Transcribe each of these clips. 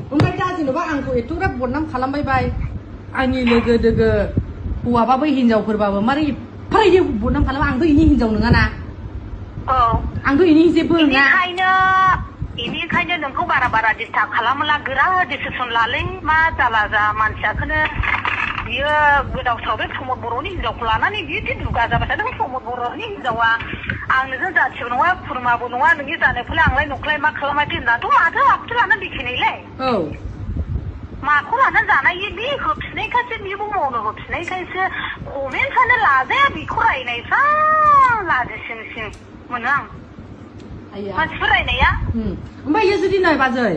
ओमफ्राय दा जेनेबा आंखौ एथ'ग्राब बदनाम खालामबाय आंनि लोगो दोगो हौवाबाबो हिनजावफोरबाबो मारै एफारायदि बदनाम खालामो आंथ' इनि हिनजाव नङाना आंथ' इनि जेबो नङा बेनिखायनो नोंखौ बारा डिस्टार्ब खालामला गोरा डिसिसन लालै मा जाला जा मानसियाखौनो बियो गोदाव सोराव बे प्रमद बर'नि हिनजावखौ लानानै बिदि दुगा जाबाय थादों प्रमद बर'नि हिनजावा आं नोंजों जाथिबो नङा खुरमाबो नङा नोंनि जानायखौलाय आंलाय न'खौलाय मा खालामाखै होननाथ' माथो आखुथु लानानै देखायनायलाय माखौ लानानै जानाय बे होफिननायखायसो बेबो मावनो होफिननायखायसो कमेन्टआनो लाजाया बेखौ रायनायफ्रा लाजिसिंसिं मोनो आं मानसिफोर रायनाया ओमफ्राय जुदि नै बाजै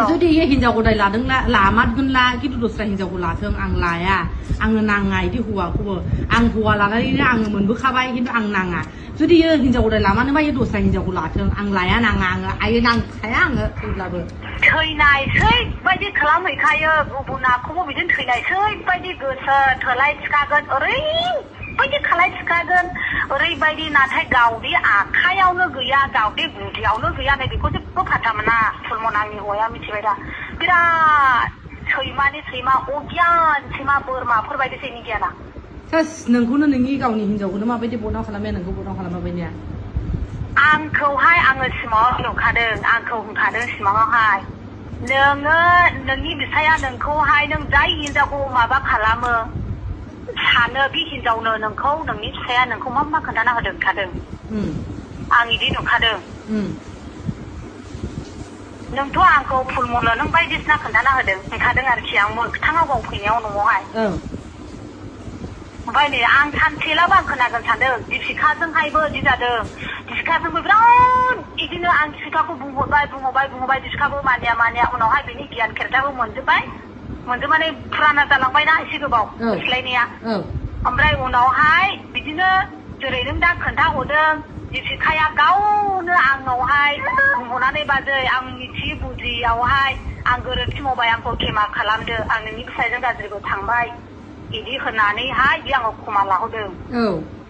जुदि ये हिनजाव गदाय लादोंला लामारगोनला खिन्थु दस्रा हिनजावखौ लाथों आं लाया आंनो नाङा इदि हौवाखौबो आं हौवा लानानैनो आङो मोनबोखाबाय खिन्थु आं नाङा जुदि ये हिनजाव गदाय लामानोबा ये दस्रा हिनजावखौ लाथों आं लाया नाङा आङो आयो नांखाया आङो थैब्लाबो थैनायसै बायदि खालामहैखायो गुबुनाखौबो बिदिनो थैनायसै बायदि गोसो थोलाय थिखागोन ओरैबायदि खालाय थिखागोन ओरैबायदि नाथाय गावदि आखायावनो गैया गावदि गुदियावनो गैया नै बेखौ जेबो फाथा मोना फुलमन आंनि हौवाया मिथिबाय दा बिराद सैमानि सैमा अगियान सैमा बोरमाफोरबायदिसो इनि गियाना सास नोंखौनो नोंनि गावनि हिनजावखौनो माबायदि बदनाम खालामनाया नोंखौ बदनाम खालामाबायनिया आंखौहाय आङो सिमाङाव नुखादों आंखौ होनखादों सिमाङावहाय नोङो नोंनि बिफाया नोंखौहाय नों जाय हिनजावखौ माबा खालामो सानो बे हिनजावनो नोंखौ नोंनि फिसाया नोंखौ मा खोन्थाना होदों खादों आं इदि नुखादों नोंथ' आंखौ फुलमननो नों बायदिसिना खोन्थाना होदों खोन्थादों आरोखि आं मोगथाङाव गाव फैनायाव न'आवहाय ओमफ्राय नै आं सानसेलाबो आं खोनागोन सानदों दिपिकाजोंहायबो इदि जादों दिपिकाजोंबो बिराद बिदिनो आं दिपिकाखौ बुंहरबाय दिपिकाबो मानिया उनावहाय बेनि गियान खेरथाबो मोनजोबनानै फुराना जालांबायना एसे गोबाव सोलायनाया ओमफ्राय उनावहाय बिदिनो जेरै नों दा खोन्थाहरदों दिपिकाया गावनो आंनावहाय बुंहरनानै बाजै आं मिथियै बुजियावहाय आं गोरोन्थि मावबाय आंखौ खेमा खालामदो आं नोंनि फिसायजों गाज्रिबो थांबाय इदि होननानैहाय बे आंखौ खमा लाहोदों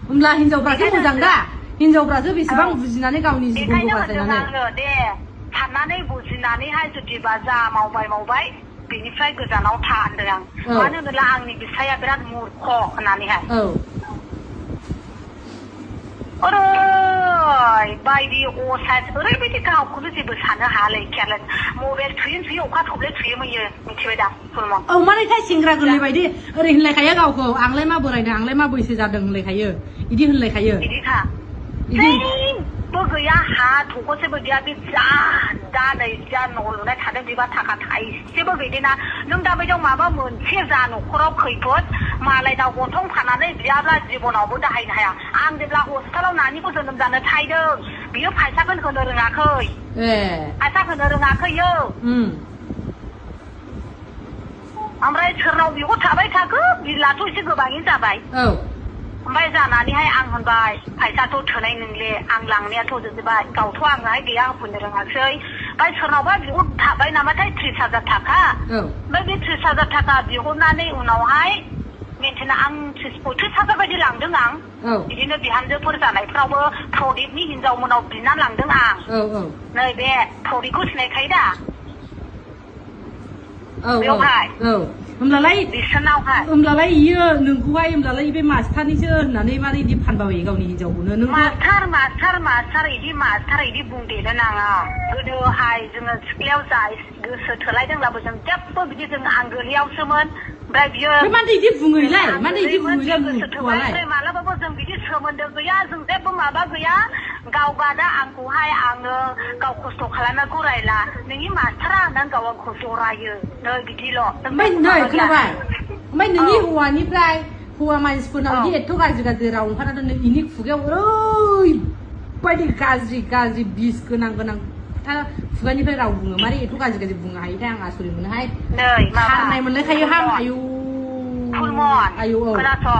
होमब्ला हिनजावफ्रासो मोजां दा हिनजावफ्रासो बेसेबां बुजिनानै गावनि जिबनखौ बासायनानै दे साननानै बुजिनानैहाय जुदिबा जा मावबाय बेनिफ्राय गोजानाव था होनदों आं मानो होनोब्ला आंनि बिफाया बिराद मूर्ख होननानैहाय ओरैबायदि असाइस ओरैबायदि गावखौनो जेबो साननो हायालै केयारलेस मबाइल थुयो अखा थब्ले थुयो मैयो मिथिबाय दा फुलमन मानोथाय सेंग्रा गोरलै बायदि ओरै होनलायखायो गावखौ आंलाय मा बोरायदों आंलाय मा बैसो जादों होनलायखायो इदि होनलायखायो इदिखा जेबो गैया हा थखसेबो गैया बे दा नै जा न' लुनाय थादों बेबा थाखा थाइसेबो गैदेना नों दा बायदियाव माबा मोनसे जा न'खराव खैफोद मालायनाव गन्थं फाननानै बियाब्ला जिबनावबो दाहायनो हाया आं जेब्ला हस्पिटालाव नानिखौ जोनोम जानो थायदों बियो फैसाखौ होनो रोङाखै फैसा होनो रोङाखैयो ओमफ्राय सोरनाव बेखौ थाबाय थाखो बिलाथ' एसे गोबाङैनो जाबाय ओमफ्राय जानानैहाय आं होनबाय फैसाथ' थोनाय नंले आं लांनायाथ' जोबजोबबाय गावथ' आंहाय गैया होफैनो रोङासै ओमफ्राय सोरनावबा बिहर थाबाय नामाथाय 30,000 थाखा ओमफ्राय बे 30,000 थाखा बिहरनानै उनावहाय मेन्टेना आं 35,000 बायदि लांदों आं बिदिनो बिहामजोफोर जानायफ्रावबो प्रदीपनि हिनजावमोनाव बिना लांदों आं नै बे प्रदीपखौ सिनायखायो दा बेवहाय होमब्लालाय इयो नोंखौहाय होमब्लालाय बे मास्टारनिसो होननानै मारै इदि फानबावयो गावनि हिनजावखौनो नों मास्टार इदि बुंदेनो नाङा गोदोहाय जोङो सिख्लायाव जा गोसो थोलायदोंब्लाबो जों जेबो बिदि जों आंगोलियावसोमोन ओमफ्राय बियो मानो इदि बुङोलाय मानो इदि बुङो मालाबाबो जों बिदि सोमोन्दो गैया जों जेबो माबा गैया गावबादा आंखौहाय आङो गाव खस्थ' खालामनायखौ रायला नोंनि मास्टारा नों गाव खस्थ' रायो नै बिदिल' ओमफ्राय खोनाबाय ओमफ्राय नोंनि हौवानिफ्राय हौवा मानसिफोरनाव इदि एथ' गाज्रि राव ओंखारनानै नों इनि खुगायाव ओरैबायदि गाज्रि बिस गोनां खुगानिफ्राय राव बुङो मारै एथ' गाज्रि बुंनो हायोथाय आं आसरित मोनोहाय खारनाय मोनलायखायो हां आयौ फुलमन खोनासं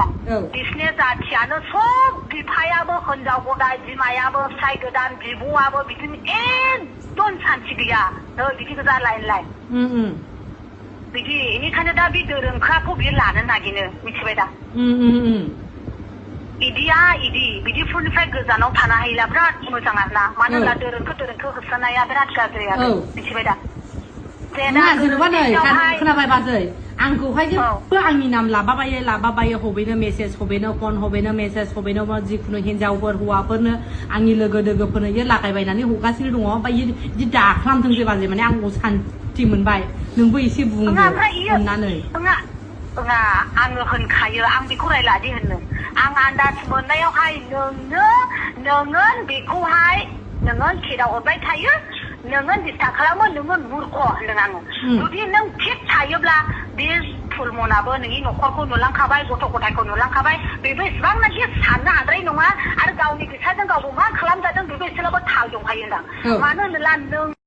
बिसिनि जाथियानो सब बिफायाबो हिनजाव गदाय बिमायाबो फिसाय गोदान बिब'आबो बिदिनो एकदम सान्थि गैया नै बिदि गोजा लाइन बिदि बेनिखायनो दा बे दोरोंखाखौ बियो लानो नागिरो मिथिबाय दा बिदिफोरनिफ्राय गोजानाव थानो हायोला बिराद मोजां आरोना मानो होनब्ला दोरोंखौ होसोनाया बिराद गाज्रि आरो मिथिबाय दा น่าจะรู้ว่าเลยขนาดไปบ้าเลยอังกูให้ที่เพื่ออังมีนำลาบ้าไปโฮเบนเมสเซจโฮเบนคอนโฮเบนเมสเซจโฮเบนว่าจีคุณเห็นเจ้าเปิดหัวเปิดเนี่ยอังนี้เลยก็เด็กเปิดเนี่ยยัดหลักไปนั่นนี่หูกาซิลงไปยืดด่าคลั่งถึงจะบ้าเลยมันเนี่ยอังกูชันที่มันไปหนึ่งไปสิบวงคนนั้นเลยอังเหินขายอังบิคุไรล่ะที่เห็นหนึ่งอังอันดาสมุนได้เอาให้หนึ่งเงินบิคุให้หนึ่งเงินขีดเอาไปไทยหนึ่งเงินดิสตาคลามันหนึ่งเงินบุรคอหนึ่งอังดูที่หนึ่งคิดไทยบลาดิสฟูลโมนาเบอร์หนึ่งอีหนุ่มคนหนุ่มลังคาใบกุศลกุศลคนหนุ่มลังคาใบบีบีสบังนั่นที่ฐานน่ะอะไรหนุ่มอ่ะอะไรเก่านี่คือใช้ตั้งเก่าบุ้งอ่ะคลำแต่ตั้งบีบีสลับถ่ายยงให้ยังดังมาหนึ่งล้านหนึ่ง